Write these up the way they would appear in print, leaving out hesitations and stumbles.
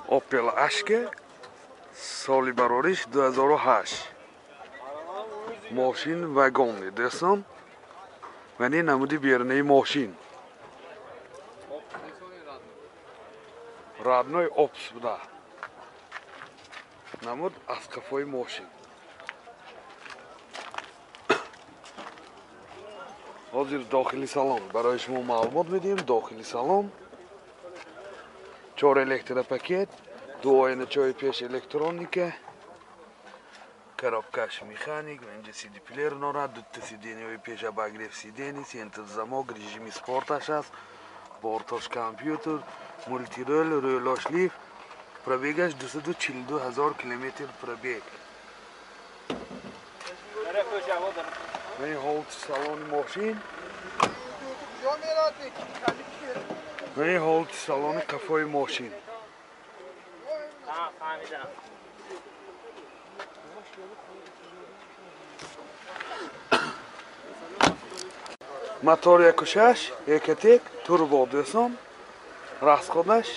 Opel Astra соли барориш 2008. Мошин вагон дӯстон. Вани намуди берунаи мошин. Родной Опс буда. Намуд аз қафои мошин. Ҳозир дохили салон барои шумо маълумот медиҳем. Дохили салон 4 электропакет, 2 оиначаҳои пеш электроника, коробкаш механик, инҷа CD плеер дорад, дута сиденияҳои пеш обогрев сидений, центр замок, режими спорташ аст, бортош компютер, мультирол, рӯлош лифт, пробегаш 242 000 километр пробег. Ин ҳолати салони мошин. Ин ҳолати салони қафои мошин. Мотор 1.6 Ecotec турбо дӯстон. Расходаш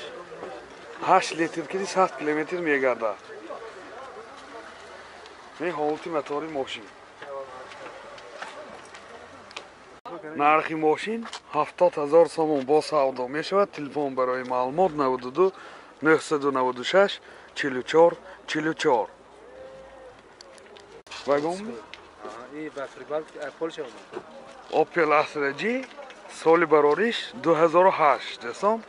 8 литр киди 100 километр мегардад. Ин ҳолати мотори мошин. Нархи мошин 70 000 сомон бо савдо мешавад. Телефон барои маълумот 92 996 44 44. Вагон? Opel Astra G соли барориш 2008 дӯстон.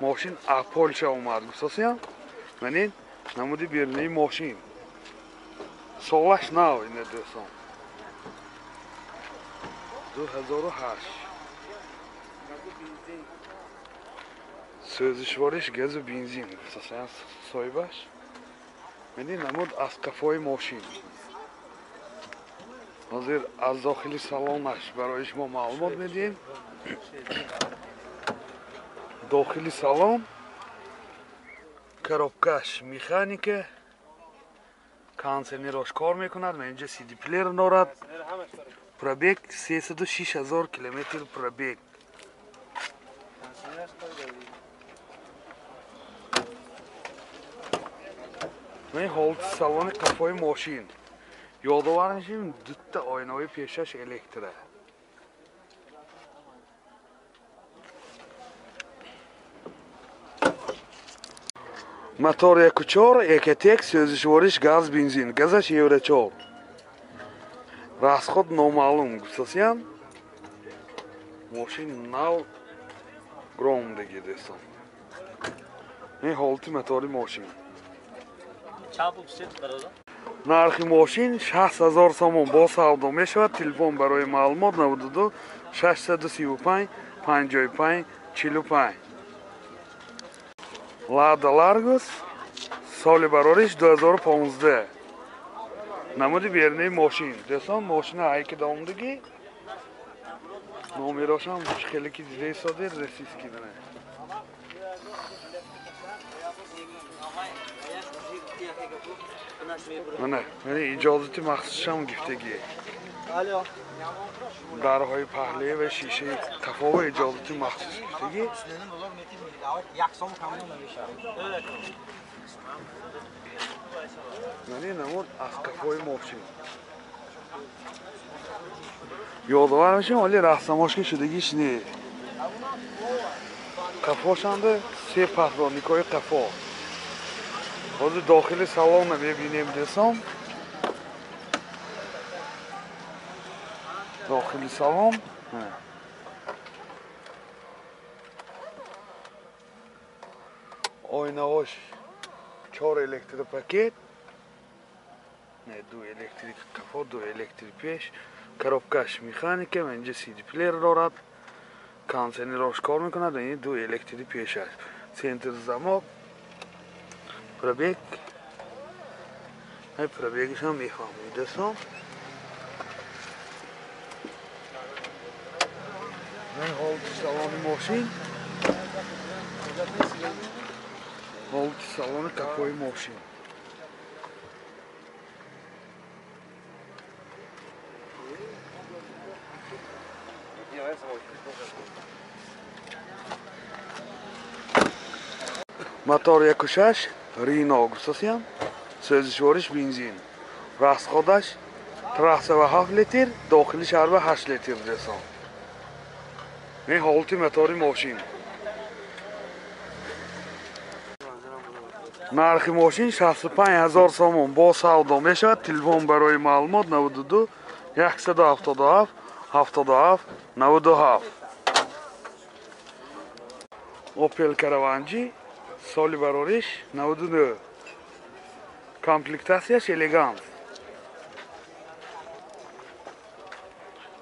Мошин аз Полша омад гуфтосиям. Манин намуди берунаи мошин. Солаш нав ина дӯстон. 2008. Сӯзишвориш газу бензин гуфтосиям соҳибаш. Манин намуд аз қафои мошин. Ҳозир аз дохили салонаш барои шумо маълумот медиҳем. Дохили салон коробкаш механика, кондиционерош кор мекунад ва инҷа CD плеер дорад. Пробег 306 000 километр пробег. Ин ҳолати салони қафои мошин. Ёдовар мешавем, дута оинаҳои пешаш электра. Мотор 1.4 Ecotec, сӯзишвориш газ бензин, газаш Евро 4. Расход номаълум гуфтасиям. Мошин нав громдаги дӯстон. Ин ҳолати мотори мошин. Нархи мошин 60 000 сомон бо савдо мешавад. Телефон барои маълумот 92 635 55 45. Лада Ларгус соли барориш 2015. Намуди берунаи мошин. Дӯстон, мошина айки давомдагӣ. Номерошам хеле ки дида истодед, российский бина. Мана, иҷозати махсусшам гифтагӣ. Дарҳои паҳлӯӣ ва шишаи қафова иҷозати махсус гифтагӣ. Мана намуд аз қафои мошин. Ёдовар мешавем, вале раҳсамошка шудагиш не. Қафошанда се паҳлоникҳои қафо. Ҳозир дохили салонро мебинем дӯстон. Дохили салон. Оинаҳош 4 электропакет. Не, 2 электрик қафо, 2 электрик пеш. Коробкаш механика, инҷа CD плеер дорад. Кондиционерош кор мекунад, ин 2 электрик пеш аст. Центр замок. Пробег. Ай пробегашам мефаҳмем дӯстон. Ин ҳолати салони мошин. Ҳолати салони қафои мошин. Мотор 1.6 Рено гуфтасиям. Сӯзишвориш бензин. Расходаш трасса ва 7 литр, дохили шаҳр ва 8 литр дӯстон. Ин ҳолати мотори мошин. Нархи мошин 65 000 сомон бо савдо мешавад. Телефон барои маълумот 92 177 77 97. Opel Caravan G соли барориш 99. Комплектацияш элегант.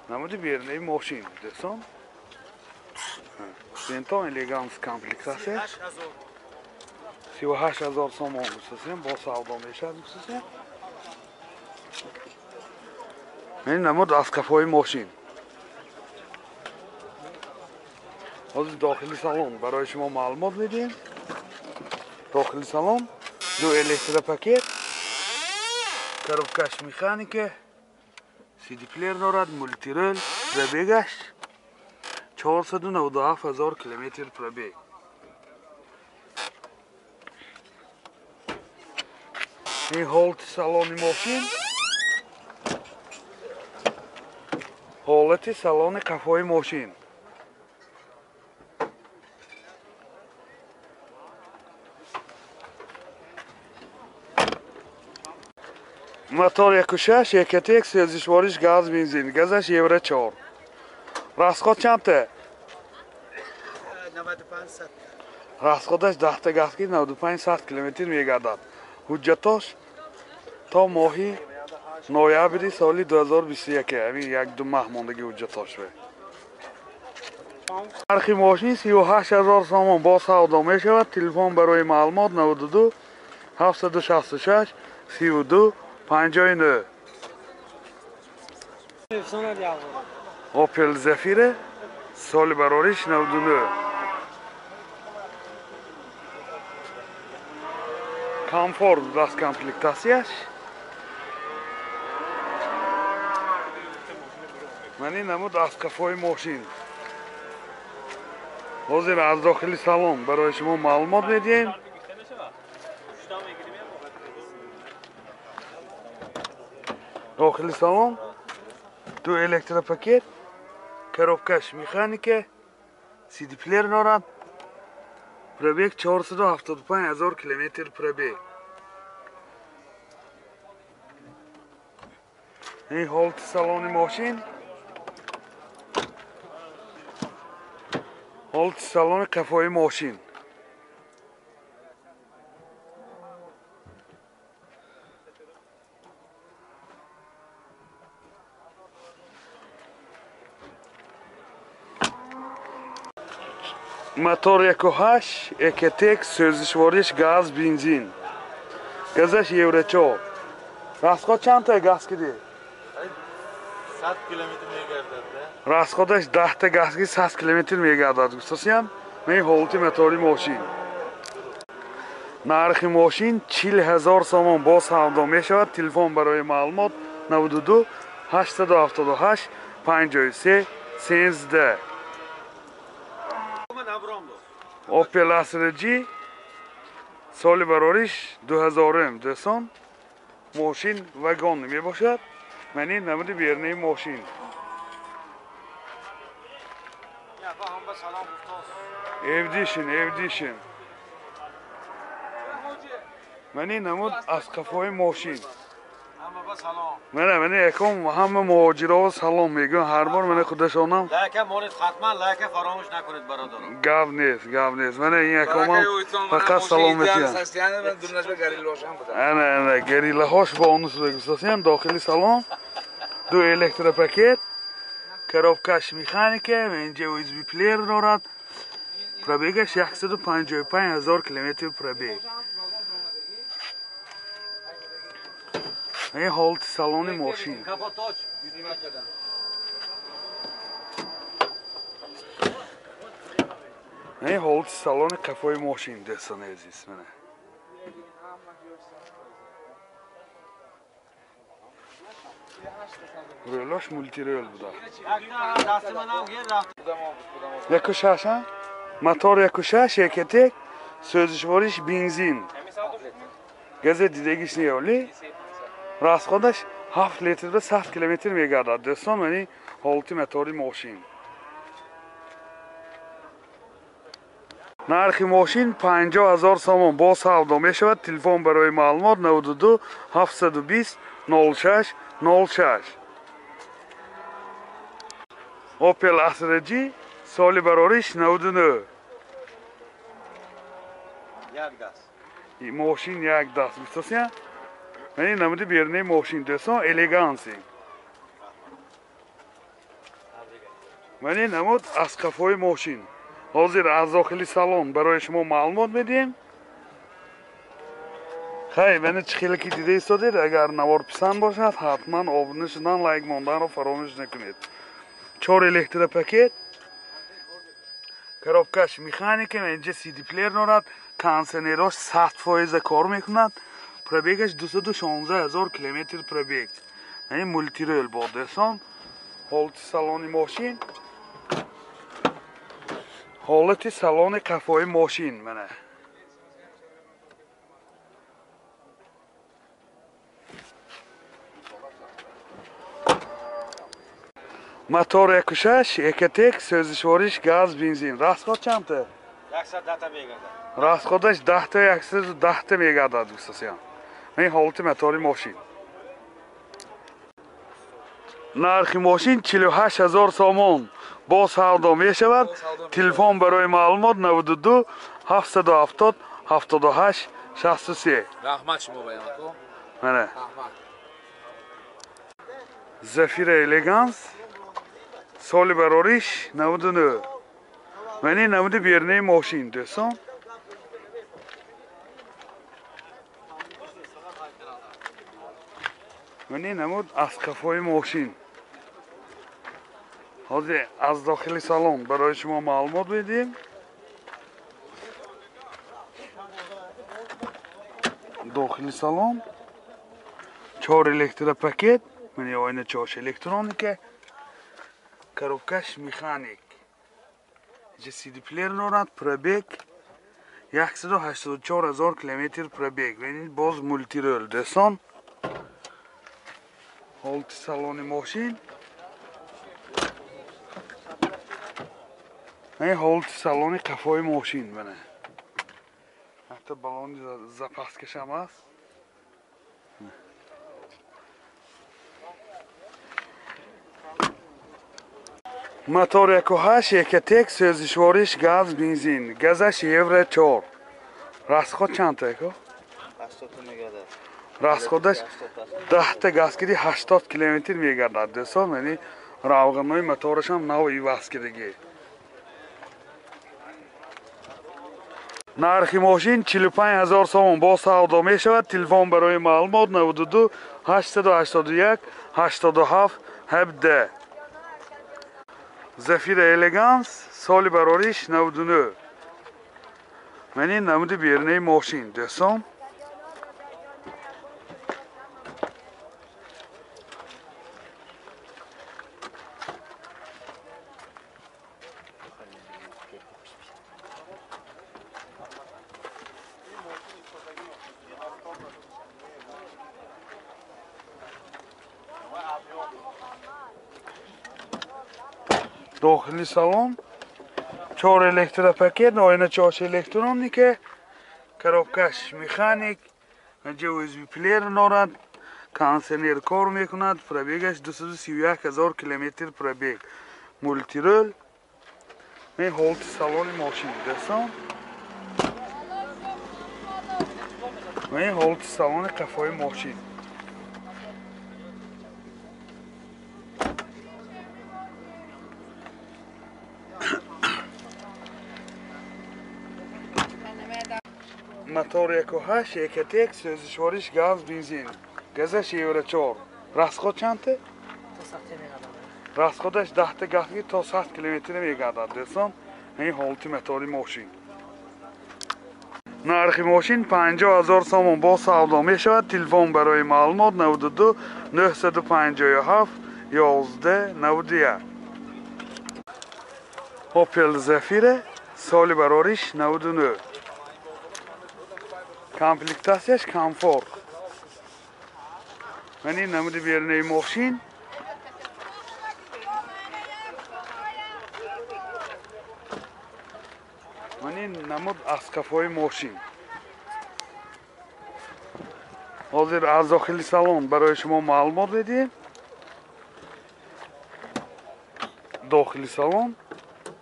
Намуди бернаи мошин дӯстон. Бентон элегант комплектацияш 38 000 сомон гуфтасем, бо савдо мешавад гуфтасем. Ин намуд аз қафои мошин. Ҳозир дохили салон барои шумо маълумот медиҳем. Дохили салон ду электропакет, коробкаш механика, CD-плеер дорад, мультирол, пробегаш 497 000 километр пробег. Ин ҳолати салони мошин, ҳолати салони қафои мошин. Мотор 1.6 Ecotec, сӯзишвориш газ бензин, газаш евро 4. Расход чандта? 95. Расходаш 10 та газ ки 95 километр мегардад. Ҳуҷҷатош то моҳи ноябри соли 2021, ҳамин як-ду маҳ мондагӣ ҳуҷҷатош. Нархи мошин 38 000 сомон бо савдо мешавад. Телефон барои маълумот 92 766 32 59. Opel Zafira соли барориш 99. Комфорт даст комплектацияш. Ман ин намуд аз қафои мошин. Ҳозир аз дохили салон барои шумо маълумот медиҳем. Дохили салон ду электропакет, коробкаш механика, CD-плеер дорад. Пробег 475 000 километр пробег. Ин ҳолати салони мошин, ҳолати салони қафои мошин. Мотор 1.8 Ecotec, сӯзишвориш газ бензин, газаш евро 4. Расход чандта газ киди? 100 километр мегардад. Расходаш 10 та газ ки 100 километр мегардад. Гуфтасиям, ин ҳолати мотори мошин. Нархи мошин 40 000 сомон бо савдо мешавад. Телефон барои маълумот 92 878 53 13. Opel Astra G соли барориш 2000 дӯстон. Мошин вагон мебошад. Ман ин намуди бернаи мошин. Эвдишин, эвдишин. Ман ин намуд аз қафои мошин. Мана мана яком ҳама муҳоҷиро салом мегӯям. Ҳар бор мана худашонам лайка монед, ҳатман лайка фаромӯш накунед бародарон. Гап нест, гап нест. Мана ин якомам фақат салом метиҳам. Ана ана гориллаҳош бо онус бегустасиям. Дохили салон ду электропакет, коробкаш механика, инҷа USB плеер дорад. Пробегаш 155 000 километр пробег. Ин ҳолати салони мошин. Ин ҳолати салони қафои мошин дӯстони азиз. Мана рӯлош мултирӯл буда. 1.6 мотор 1.6 Ecotec, Сӯзишвориш бензин. Газе дидагиш неёли. Расходаш 7 литр ба 100 километр мегардад. Дӯстон, мани ҳолати мотори мошин. Нархи мошин 50 000 сомон бо савдо мешавад. Телефон барои маълумот 92 720 06 06. Opel Astra G соли барориш 99. Як даст. Мошин як даст. Гуфтасия? Мани намуди берунаи мошин дӯстон элеганси. Мани намуд аз қафои мошин. Ҳозир аз дохили салон барои шумо маълумот медиҳем. Хай, мани чӣ хеле ки дида истодед, агар навор писанд бошад, ҳатман обуна шудан, лайк монданро фаромӯш накунед. 4 электропакет, коробкаш механика, инҷа CD плеер дорад, кондиционерош 100% кор мекунад, пробегаш 216 000 километр пробег. Яъне мултирол бо дӯстон. Ҳолати салони мошин, ҳолати салони қафои мошин мана. Мотор 1.6, Экотек, сӯзишвориш газ, бензин. Расход чандта? 110 та мегардад. Расходаш 10 та 110 та мегардад дӯстосиям. Ин ҳолати мотори мошин. Нархи мошин 48 000 сомон. Бо савдо мешавад. Телефон барои маълумот 92 770 78 63. Раҳмат шумо баян ко. Мана. Зафира Элеганс соли барориш 99. Мани намуди берунаи мошин дӯстон. Мани намуд аз қафои мошин. Ҳозир аз дохили салон барои шумо маълумот медиҳем. Дохили салон 4 электропакет, мани оиначаош электроника, коробкаш механик. Инҷа CD плеер дорад, пробег 184 000 километр пробег. Яъне боз мултирол дӯстон. Ҳолати салони мошин. Ин ҳолати салони қафои мошин мана. Ҳатто балони запаскашам аст. Мотор 1.8 Экотек, сӯзишвориш газ, бензин. Газаш Евро 4. Расход чандта яко? 80 та мегардад. Расходаш 10 та газ киди 80 километр мегардад. Дӯстон, яъне равғанои моторашам нав иваз кардагӣ. Нархи мошин 45 000 сомон бо савдо мешавад. Телефон барои маълумот 92 881 87 17. Зафира Элеганс соли барориш 99. Мани намуди берунаи мошин дӯстон. Дохили салон 4 электропакет, оиначаош электроника, коробкаш механик, инҷа USB плеер дорад, кондиционер кор мекунад, пробегаш 231 000 километр пробег. Мултирол. Ин ҳолати салони мошин дӯстон. Ин ҳолати салони қафои мошин. Мотор 1.8 Экотек, сӯзишвориш газ, бензин. Газаш Евро 4. Расход чандта? Расходаш 10 та газ то 100 километр мегардад дӯстон. Ин ҳолати мотори мошин. Нархи мошин 50 000 сомон бо савдо мешавад. Телефон барои маълумот 92 957 11 91. Opel Zafira соли барориш 99. Комплектатсияш комфорт. Ман ин намуди берунаи мошин. Ман ин намуд аз қафои мошин. Ҳозир аз дохили салон барои шумо маълумот медиҳем. Дохили салон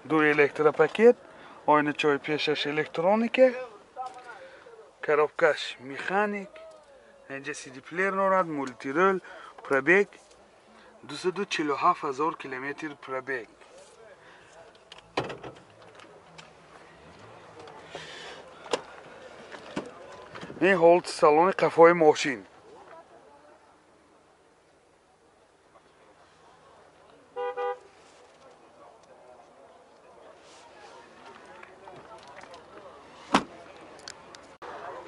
ду электропакет, оиначаҳои пешаш электроника, коробкаш механик, инҷа CD-плеер дорад, мултирол, пробег 247 000 километр пробег. Ин ҳолати салони қафои мошин.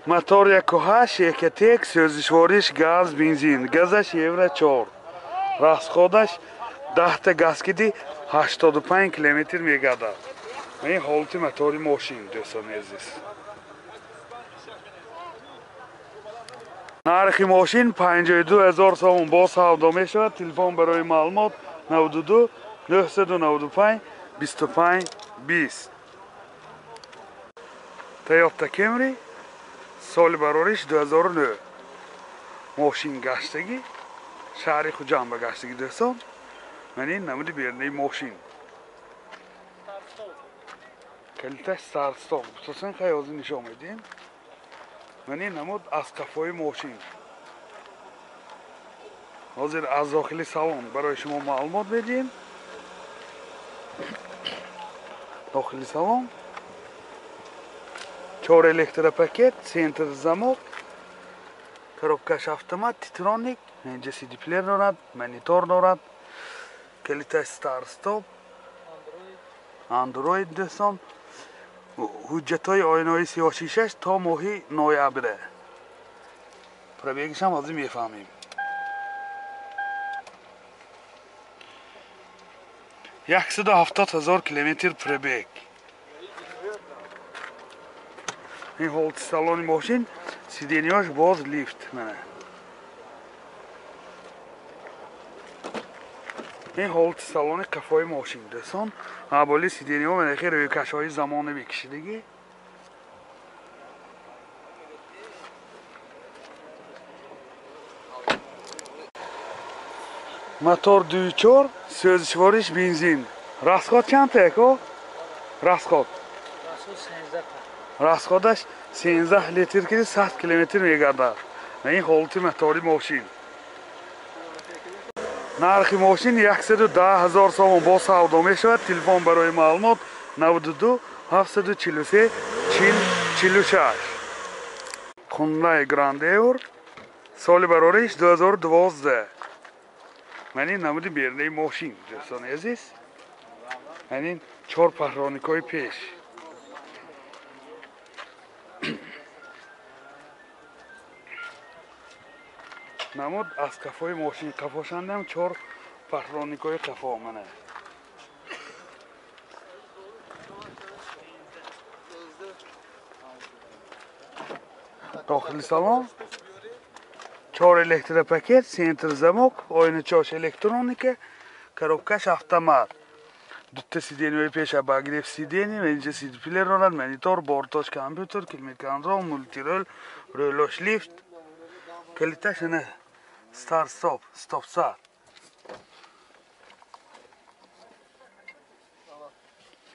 Мотор 1.8 Экотек, сӯзишвориш газ, бензин. Газаш евро 4. Расходаш 10 газ киди 85 километр мегардад. Ин ҳолати мотори мошин, дӯстони азиз. Нархи мошин 52 000 сомон боз савдо мешавад. Телефон барои маълумот 92 995 25 20. Toyota Camry соли барориш 2009. Мошин гаштагӣ, шаҳри Хуҷанд ба гаштагӣ, дӯстон. Ман ин намуди берунаи мошин. Калиташ старт-стоп. Хусусан хай ҳозир нишон медиҳем. Ман ин намуд аз қафои мошин. Ҳозир аз дохили салон барои шумо маълумот медиҳем. Дохили салон 4 электропакет, центр замок, коробкаш автомат, титроник, инҷа CD-плеер дорад, монитор дорад, калиташ старт-стоп, Android, дӯстон. Ҳуҷҷатҳои оинаҳои сиёҳшишаш то моҳи ноябре. Пробегишам ҳозир мефаҳмем. 170 000 километр пробег. Ин ҳолати салони мошин, сиденияш боз лифт. Мана. Ин ҳолати салони қафои мошин, дӯстон. Аболи сиденияҳо мана хеле рӯйкашҳои замона мекишидагӣ. Мотор 2.4, сӯзишвориш бензин. Расход чанд яко? Расход. Расходаш 13 литр ки 100 километр мегардад. Ин ҳолати мотори мошин. Нархи мошин 110 000 сомон боз савдо мешавад. Телефон барои маълумот 92 743 40 46. Hyundai Grand Euro соли барориш 2012. Ман ин намуди берунаи мошин, дӯстони азиз. Ман ин 4 паҳроникҳои пеш. Намуд аз қафои мошин, қафошандам 4 паҳроникҳои қафо мана. Дохили салон 4 электропакет, центр замок, оиначаҳош электроника, коробкаш автомат. Дутта сиденияҳои пеш обогрев сидения, инҷа CD-плеер дорад, монитор, бортош компютер, климат-контрол, мултирол, рӯлош лифт. Калиташ ана старт-стоп, стоп-старт.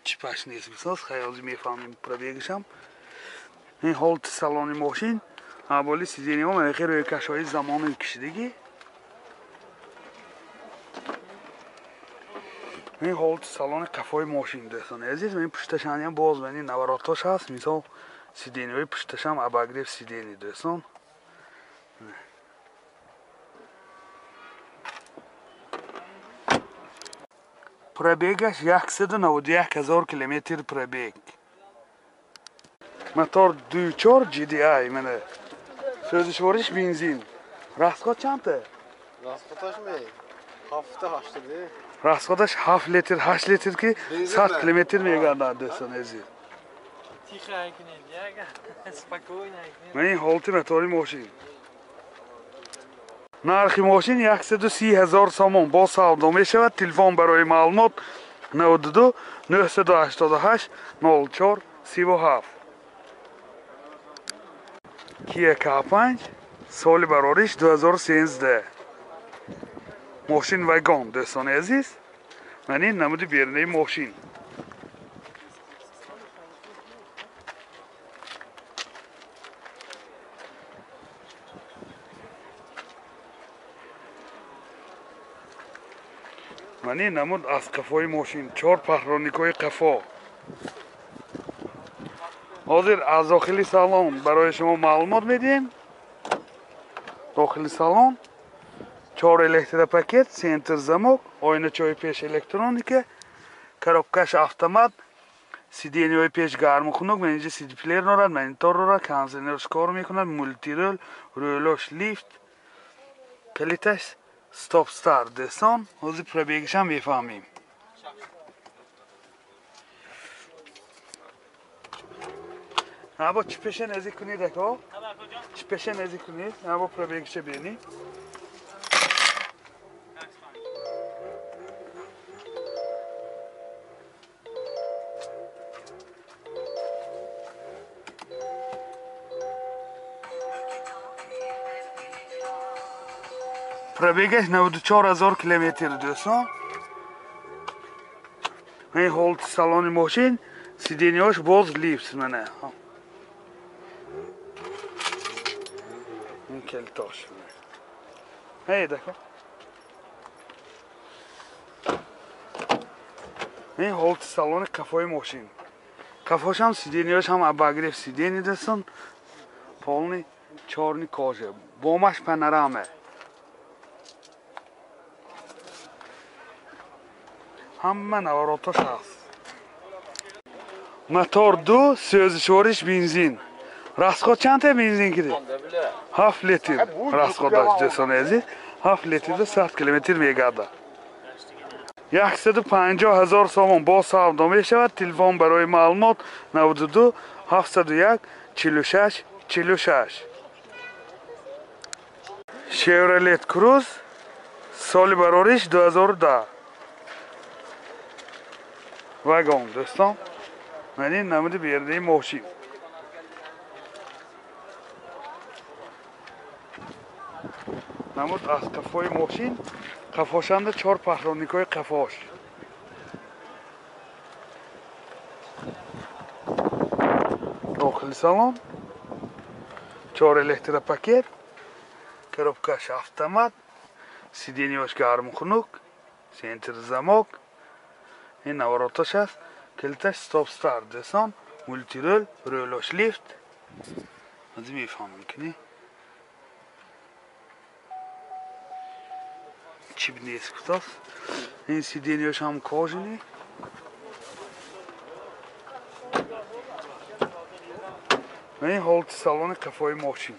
Чипаш нест бисоз, хаёли мефаҳмем пробегишам. Ин ҳолати салони мошин, аболи сиденияҳо мана хеле рӯйкашҳои замона кишидагӣ. Ин ҳолати салони қафои мошин, дӯстони азиз. Ин пушташаниам боз мани наворотош ҳаст, мисол сиденияҳои пушташам обогрев сидения, дӯстон. Пробегаш 191 000 километр пробег. Мотор 2.4 GDI мана. Сӯзишвориш бензин. Расход чандта? Расходаш ме? 7-8 литр. Расходаш 7 литр, 8 литр ки 100 километр мегардад, дӯстони азиз. Ман ин ҳолати мотори мошин. Нархи мошин 130 000 сомон бо савдо мешавад. Телефон барои маълумот 92 988 04 37. Kia K5 соли барориш 2013. Мошин вагон дӯстони азиз. Ман ин намуди берунаи мошин. Ман ин намуд аз қафои мошин, 4 паҳроникҳои қафо. Ҳозир аз дохили салон барои шумо маълумот медиҳем. Дохили салон 4 электропакет, центр замок, оиначаҳои пеш электроника, коробкаш автомат, сиденияҳои пеш гарму хунук, ман инҷа сидиплеер дорад, монитор дорад, кондиционерш кор мекунад, мултирол, рӯлош лифт, калиташ стоп старт. Дӯстон, ҳозир пробегашам мефаҳмем. Або чӣ пеша наздик кунед ако? Чӣ пеша наздик кунед? Або пробегаша бинед. Пробегаш 94 000 километр дӯстон. Ин ҳолати салони мошин, сиденияш боз лифт мана. Ин калитош. Эй дако. Ин ҳолати салони қафои мошин. Қафошам сиденияш ҳам обогрев сидения дӯстон. Полный чёрный кожа. Бомаш панорама. Ҳама наворотош ҳаст. Мотор 2, сӯзишвориш бензин. Расход чанд бензин киди? 7 литр расход дошт дӯстони азиз. 7 литрда 100 километр мегардад. 150 000 сомон бо савдо мешавад. Телефон барои маълумот 92 701 46 46. Chevrolet Cruze соли барориш 2010. Вагон дӯстон. Ман ин намуди берунаи мошин. Намуд аз қафои мошин, қафошанда 4 паҳроникҳои қафош. Дохили салон 4 электропакет, коробкаш автомат, сиденияш гарму хунук, центр замок, ин наворотош аст, калиташ стоп старт дӯстон, мултирол, рӯлош лифт. Аз мефаҳмам ки чип нест гуфтааст. Ин сиденияш ҳам кожаный. Ин ҳолати салони қафои мошин.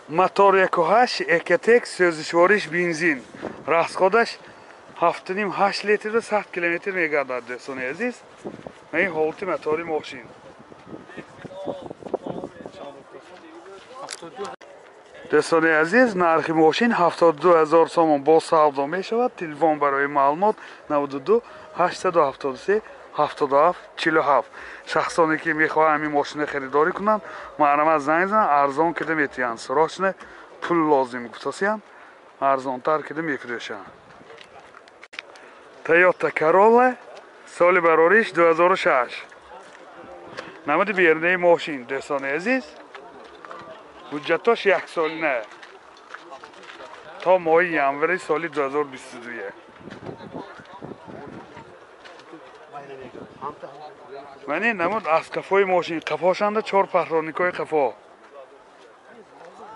Мотор 1.8 Ecotec, сӯзишвориш бензин. Расходаш 7.5-8 литрда 100 километр мегардад дӯстони азиз. Ин ҳолати мотори мошин. Дӯстони азиз, нархи мошин 72 000 сомон бо савдо мешавад. Телефон барои маълумот 92 873 77 47. Шахсоне ки мехоҳанд ҳамин мошинро харидорӣ кунанд, марҳамат занг зананд, арзон кида метиҳанд. Срочно пул лозим гуфтасиянд, арзонтар кида мефурӯшанд. Toyota Corolla соли барориш 2006. Намуди берунаи мошин дӯстони азиз. Ҳуҷҷатош яксолина то моҳи январи соли 2022. Ман ин намуд аз қафои мошин, қафошанда 4 паҳроникҳои қафо.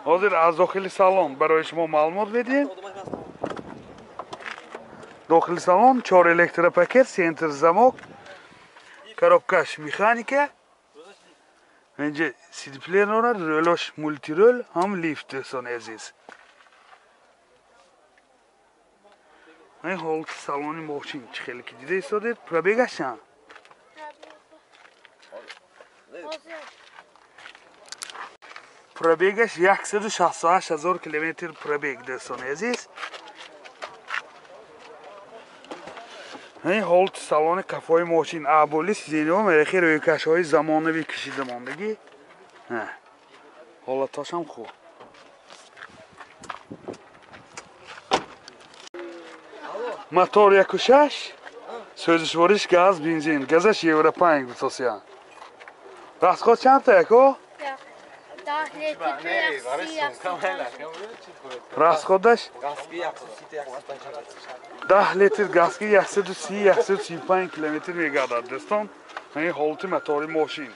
Ҳозир аз дохили салон барои шумо маълумот медиҳем. Дохили салон 4 электропакет, центр замок, коробкаш механика, Инҷа сидплеер дорад, рӯлош мултирӯл, ҳам лифт, дӯстони азиз. Ин ҳолати салони мошин чӣ хеле ки дида истодед, пробегаш чанд? Пробегаш 168 ҳазор километр пробег, дӯстони азиз. Ин ҳолати салони кафои мошин аболи сидениҳо мерехи рӯйкашҳои замонавӣ кашида мондагӣ. Ҳолатошам хуб. Мотор 1.6, сӯзишвориш газ, бензин, газаш Евро 5 гуфтосиян. Расход чандта яко? Расходаш 10 литр газки 130-135 километр мегардад, дӯстон. Ин ҳолати мотори мошин.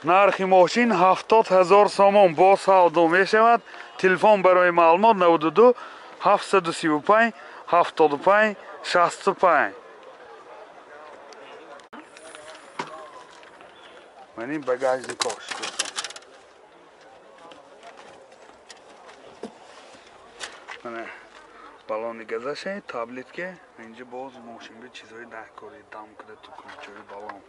Нархи мошин 70 ҳазор сомон бо савдо мешавад. Телефон барои маълумот 92 735 75 65. Ман ин багажникош, дӯстон. Мана баллони газаше, таблетка, инҷа боз мошинга чизҳои даркорӣ, дам куда ту ключои баллон.